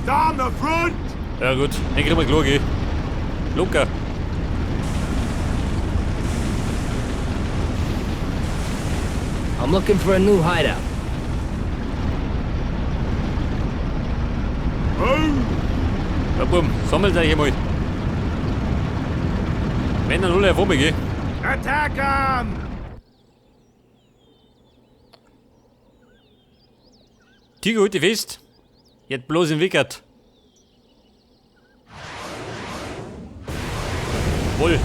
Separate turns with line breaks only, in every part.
Storm the front!
Ja gut, den kriegen wir klar, gell? Locker.
I'm looking for a new hideout.
Move!
Ja, Bumm, sammelt euch einmal. Wenn dann alle vor mir, gell?
Attack 'em!
Tiger, halt dich fest. Jetzt bloß im Wickert. Wohl.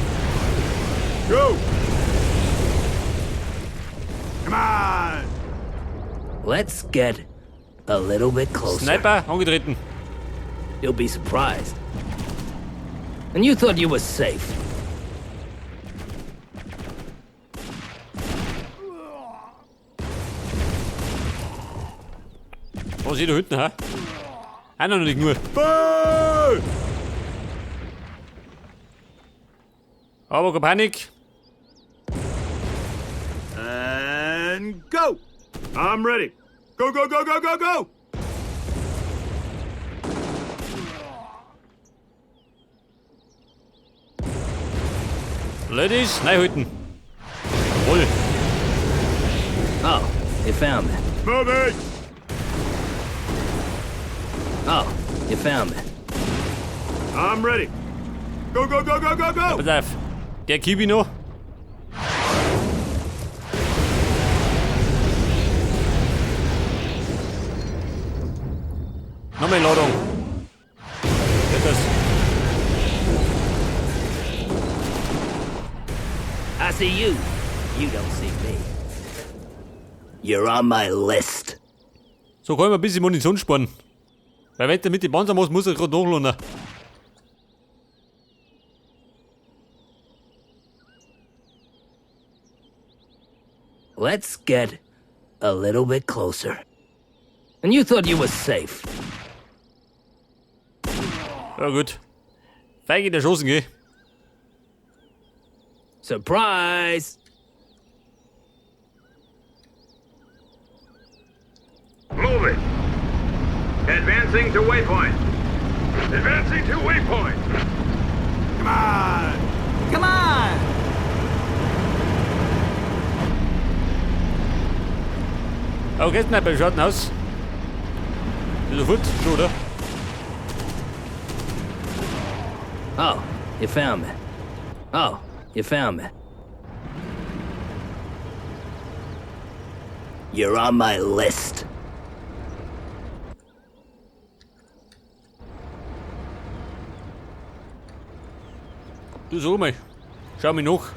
Go! Come on!
Let's get a little bit closer.
Sniper, angetreten.
You'll be surprised. And you thought you were safe.
Was ist da hinten, hä? Einer noch nicht nur.
Boo!
Aber keine Panik.
And go! I'm ready. Go, go, go, go, go, go!
Ladies, reinhalten. Jawohl.
Oh, you found me.
Move it!
Oh, you found me.
I'm ready. Go, go, go, go, go, go!
Pass auf. Der Kiwi noch. Nochmal Ladung. Geht das?
I see you. You don't see me. You're on my list.
So kann ich mir ein bisschen Munition sparen. Weil wenn der mit die Panzer muss, muss er gerade nachladen.
Let's get a little bit closer. And you thought you were safe.
Ja gut. Feige der Schossen, gell?
Surprise!
Move it. Advancing to waypoint. Advancing to waypoint.
Come on!
Come on!
Okay, Sniper, wie schaut denn aus? Ist er fort? Schon, oder?
Oh, you found me. Oh, you found me. You're on my list.
Du sag mal. Schau mich nach.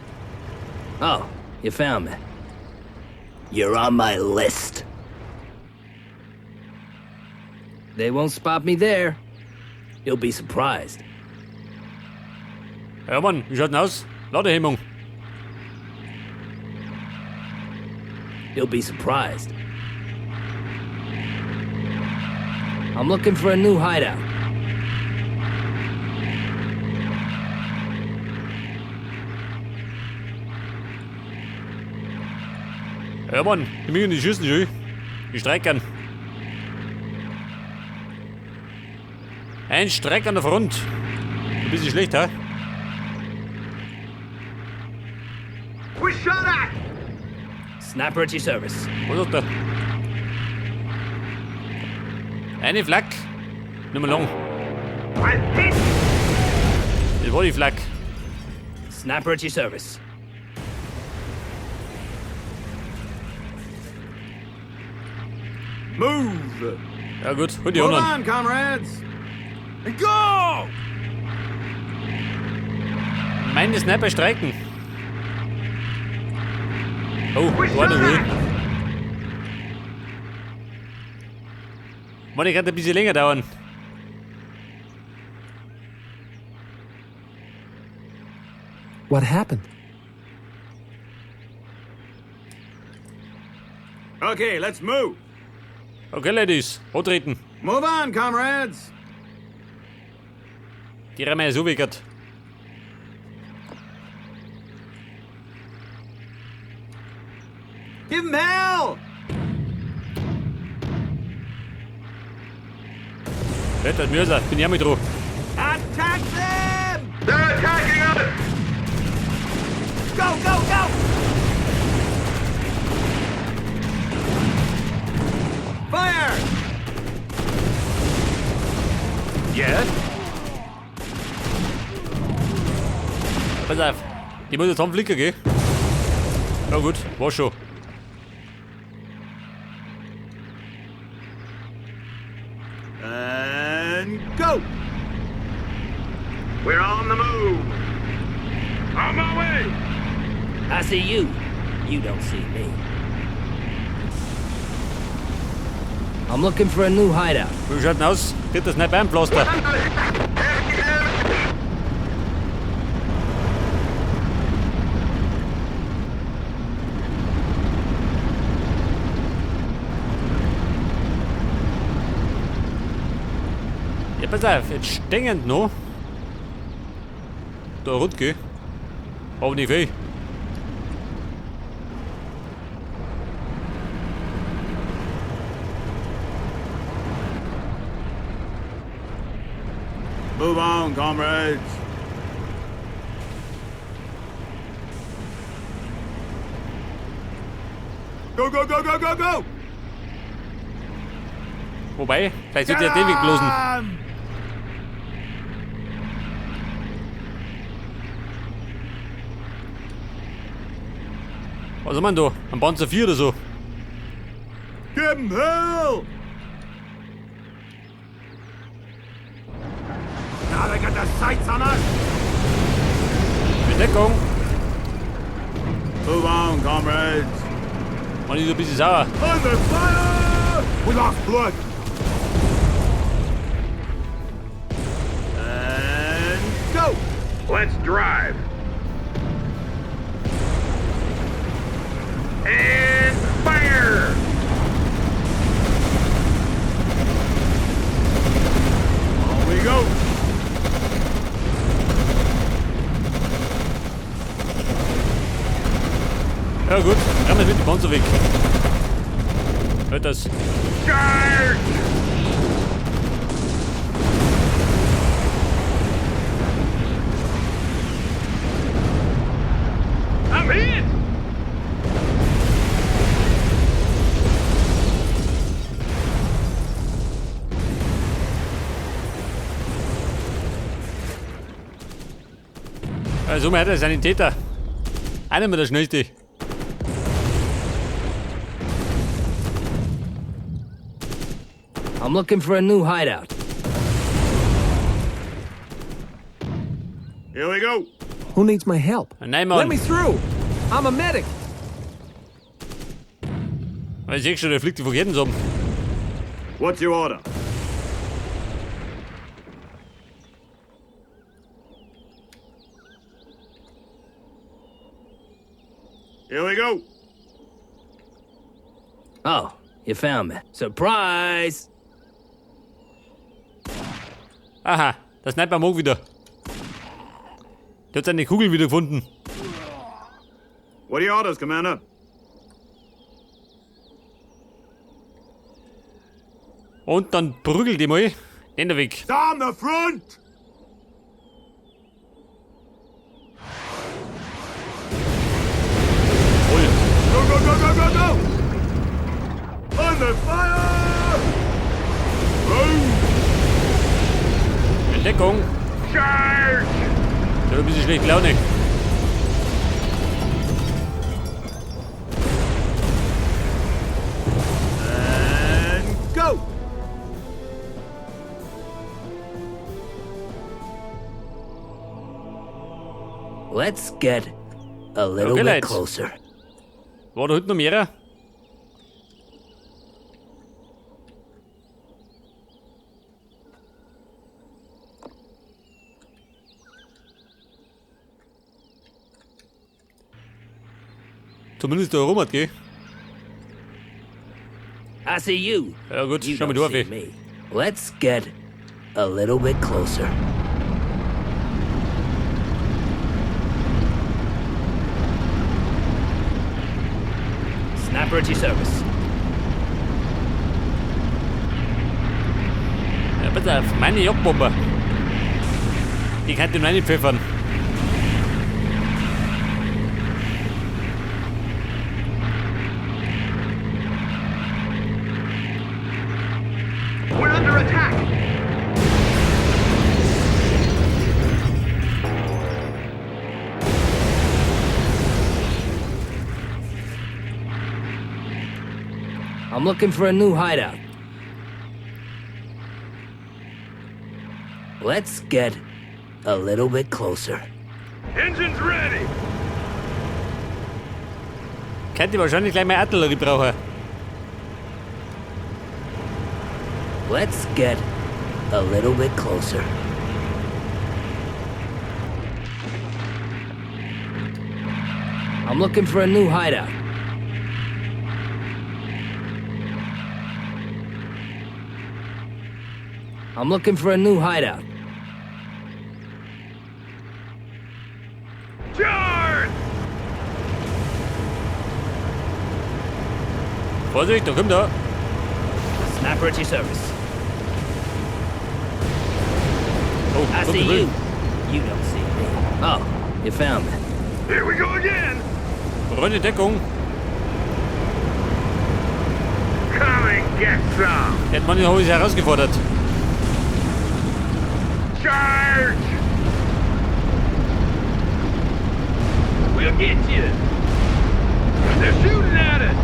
Oh, you found me. You're on my list. They won't spot me there. You'll be surprised.
Ja, Mann, wie schaut denn aus? Ladehemmung.
You'll be surprised. I'm looking for a new hideout.
Ja, Mann, die Mühen, die schießen schon. Die Streikern. Ein Streik an der Front. Ein bisschen schlecht, hä?
We're shot at.
Sniper at your service.
Was ist da? Eine Flak. Nicht mehr lang.
I'm hit.
Das war die Flak.
Sniper at your service.
Move!
Ja gut, hol die
Hold
anderen.
on, comrades! And go!
Meine Sniper streiken. Oh,
We're
war
shot
noch gut.
at.
Mann, ich kann ein bisschen länger dauern.
What happened?
Okay, let's move.
Okay, Ladies, antreten.
Move on, comrades!
Die rennen ja so weg.
Give 'em hell!
Das Mörser, bin ich auch mit dran.
Attack them!
They're attacking us!
Go, go, go! Fire!
Yeah? Pass auf, die muss jetzt flicken, gell? Ja gut, war schon.
And go!
We're on the move. On my way.
I see you. You don't see me. I'm looking for a new hideout.
Wie schaut denn aus? Tritt das nicht beim Pflaster? Ja, pass auf, jetzt stehen noch. Da rund, gell? Aber nicht viel.
Move on, comrades. Go, go, go, go, go, go!
Wobei, vielleicht sollte ich ja den Weg losen. Was haben wir denn da? Ein Panzer 4 oder so?
Give 'em hell! Now they got the sights on us!
Mit Deckung.
Move on, comrades.
Mann, ich so ein bisschen sauer.
Under fire! We lost blood. And go!
Let's drive. And fire!
On we go!
Ja gut, rennen wir mit dem Panzer weg. Hört das.
Charge! I'm hit!
Also, man hat der Sanitäter. Einer mit der schnellste.
I'm looking for a new hideout.
Here we go.
Who needs my help?
Nein,
Let
Mann.
me through. I'm a medic.
Ich seh schon, der fliegt die verkehrten zusammen.
What's your order? Here we go.
Oh, you found me. Surprise!
Aha, der Sniper mag wieder. Der hat seine Kugel wieder gefunden.
What are your orders, Commander?
Und dann prügelt die mal den der Weg.
Down the front!
Voll.
Go, go, go, go, go, go! Under fire! Boom!
Entdeckung.
Charge!
Der hat ein bisschen schlechte Laune.
And go!
Let's get a little
Okay,
bit
Leute.
closer.
War da hinten noch mehrere? Zumindest da rum hat, gell?
I see you.
Ja gut,
You
schau mal
don't
durch.
see me. Let's get a little bit closer. Sniper at your service.
Ja, pass Pass auf, meine Jagdbomber. Die kann ich noch nicht pfeffern.
We're under attack.
I'm looking for a new hideout. Let's get a little bit closer.
Engine's ready.
Könnte ich wahrscheinlich gleich mehr Artillerie brauchen.
Let's get a little bit closer. I'm looking for a new hideout. I'm looking for a new hideout.
Charge!
Vorsicht, da kommt er.
Sniper at your service.
Oh,
I
kommt
see
der
you.
Will.
You don't see me. Oh, you found me.
Here we go again.
Freunde, Deckung.
Come and get some.
Der hat manche Hose herausgefordert.
Charge! We'll get you. They're shooting at us.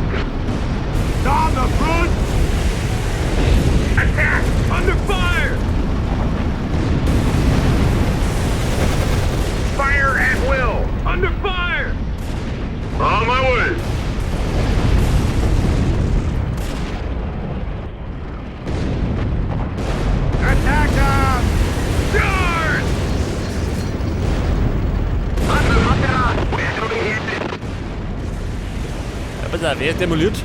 On the front!
Attack! Under fire! Fire at will! Under fire!
On my way! Attack them!
Charge!
Ja, pass auf, er ist demoliert.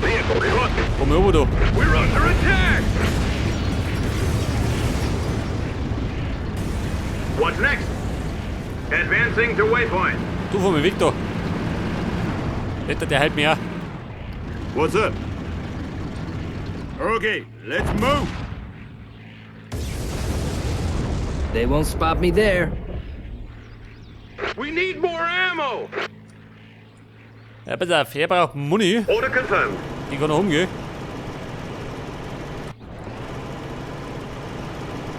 Komm rüber da.
We're under attack! What's next? Advancing to waypoint.
Du von mir weg da. Nicht, der hält mich auch.
What's up? Okay, let's move!
They won't spot me there.
We need more ammo!
Ja, pass auf, er braucht Muni.
Order confirmed.
Ich kann noch umgehen.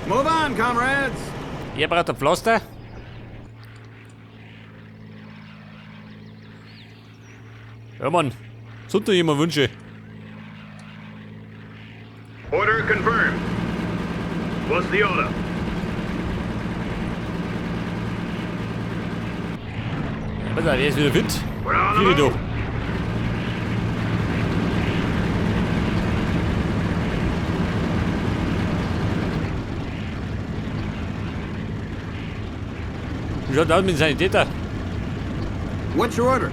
Move on, comrades!
Er braucht ein Pflaster. Ja, Mann. Sonst noch jemand Wünsche?
Order confirmed. What's the order?
Ja, pass auf, er ist wieder fit.
We're on the
Hier,
move.
du. Wie schaut aus mit dem Sanitäter?
What's your order?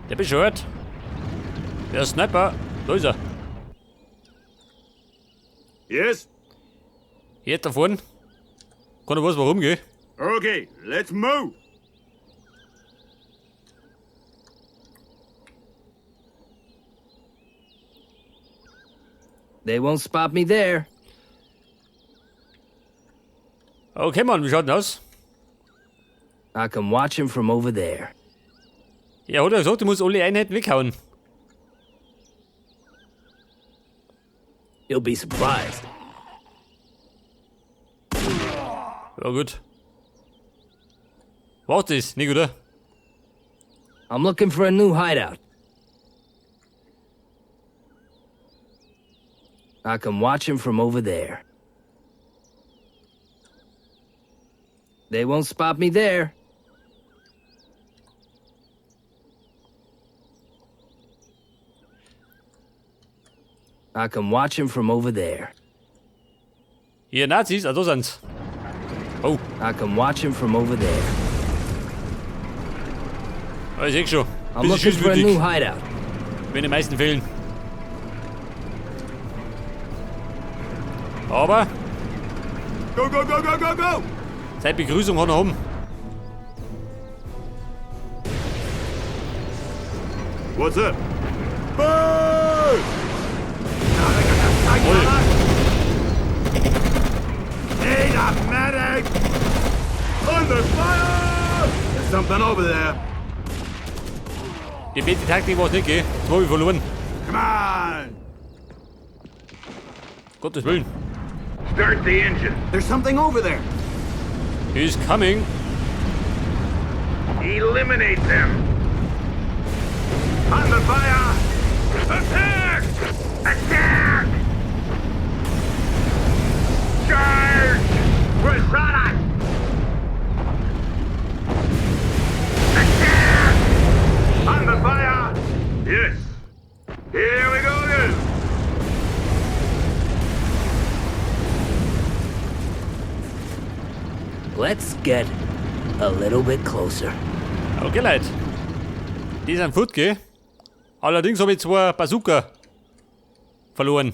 Der bescheuert. Der Sniper. Da ist er.
Yes?
Hier da vorne. Kann er was warum, gell?
Okay, let's move!
They won't spot me there.
Okay, Mann, wie schaut denn aus?
I can watch him from over there.
Ja, hat er gesagt, du musst alle Einheiten weghauen.
You'll be surprised.
Ja, gut. War's das? Nicht, oder?
I'm looking for a new hideout. I can watch him from over there. They won't spot me there. I can watch him from over there.
Hier, Nazis, ah, da sind's. Oh,
I can watch him from over there.
ah, ich seh schon.
I'm
Bisschen
looking for a new
schießwütig,
hideout.
wenn die meisten fehlen. Aber
Go, go, go, go, go, go!
seine Begrüßung hat er haben.
What's up? Boo!
Ui.
Need a medic! Under fire! There's something over there.
Die beste Taktik war's nicht, gell? Jetzt hab ich verloren.
Come on!
Gottes Willen.
Start the engine.
There's something over there.
He's coming.
Eliminate them.
Under fire!
Attack! Attack! Charge!
We're shot at!
Attack!
Under fire!
Yes. Here we go again.
Let's get a little bit closer.
Okay, Leute. Die sind fort, gell? Allerdings habe ich zwei Bazooka verloren.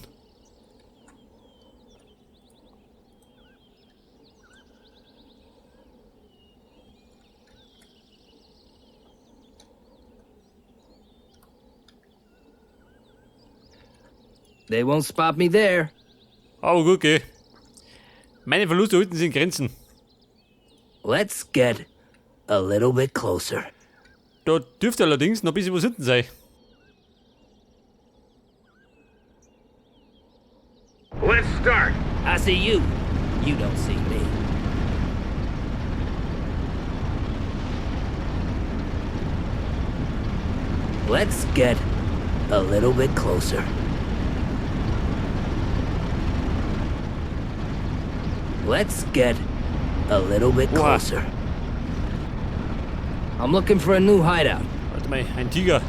They won't spot me there.
Aber gut, gell? Meine Verluste halten sich in Grenzen.
Let's get a little bit closer.
Da dürfte allerdings noch ein bisschen was hinten sein.
Let's start.
I see you. You don't see me. Let's get a little bit closer. Let's get a little bit
Oha.
closer. I'm looking for a new hideout.
Warte mal, ein Tiger.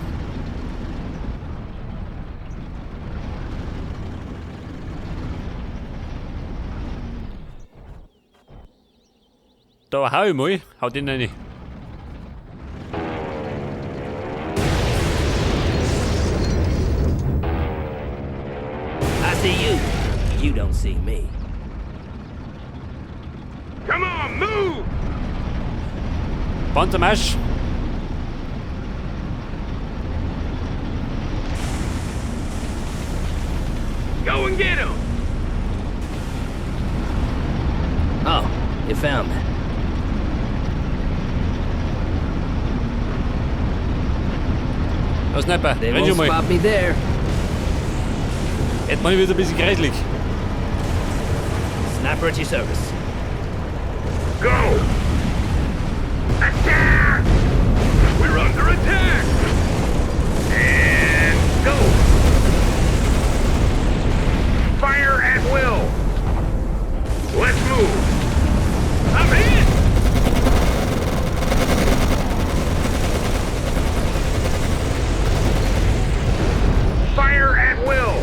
Da hau ich mal. Hau den rein.
I see you. You don't see me.
Come on, move!
Panzermarsch.
Go and get him!
Oh, you found me.
Na, Sniper,
They
renn
won't
schon mal.
spot me there.
Jetzt mach ich wieder ein bisschen kreislig.
Sniper at your service.
Go! Attack! We're under attack! And go! Fire at will! Let's move! I'm hit! Fire at will!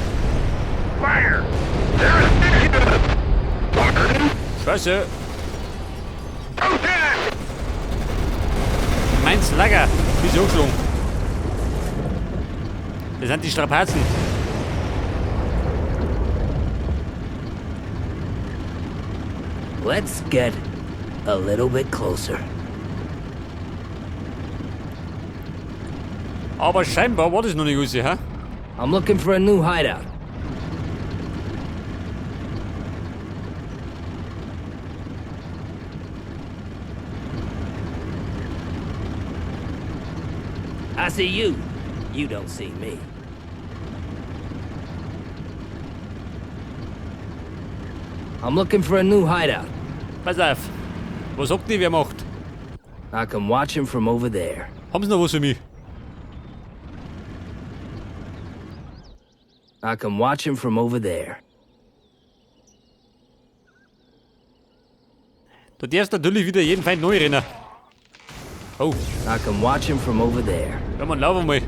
Fire! They're attacking! Pardon?
Scheiße.
Attack!
Mein Slugger. Ist angeschlagen. Das sind die Strapazen.
Let's get a little bit closer.
Aber scheinbar war das noch nicht alles, hä?
I'm looking for a new hideout. I see you. You don't see me. I'm looking for a new hideout.
Pass auf. Was sagt die, wer macht?
I can watch him from over there.
Haben Sie noch was für mich?
I can watch him from over there.
Du darfst natürlich wieder jeden Feind neu rennen. Oh,
I can watch him from over there.
ja, man, lauf mal.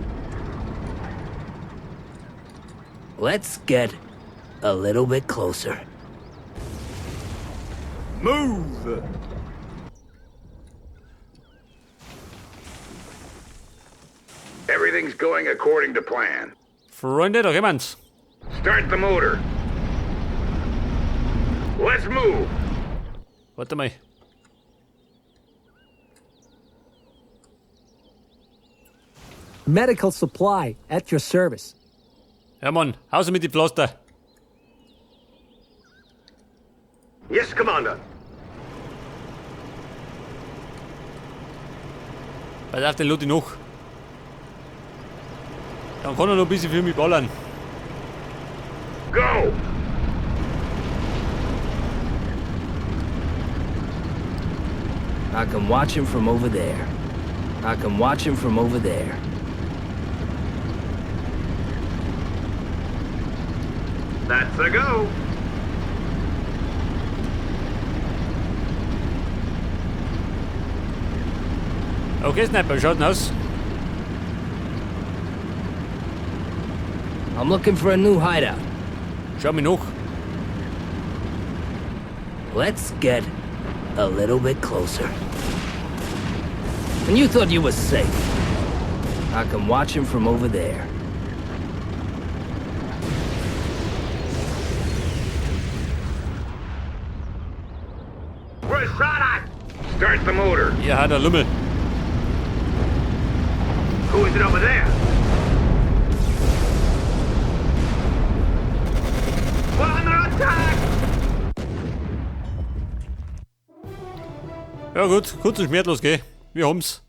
Let's get a little bit closer.
Move!
Everything's going according to plan.
Freunde, da kommen's.
Start the motor. Let's move.
Warte mal.
Medical supply at your service.
Ja, Mann, haus mit die Pflaster.
Yes, Commander.
Pass auf, den lad ich noch. Dann kann er noch ein bisschen für mich ballern.
Go!
I can watch him from over there. I can watch him from over there.
That's a go.
Okay, Sniper, wie schaut denn aus?
I'm looking for a new hideout.
Schau mich noch.
Let's get a little bit closer. And you thought you were safe. I can watch him from over there.
We're shot at.
Start the motor.
Ja, der Lümmel.
Who is it over there? We're under attack!
Ja gut, kurz und schmerzlos, gell? Wir haben's.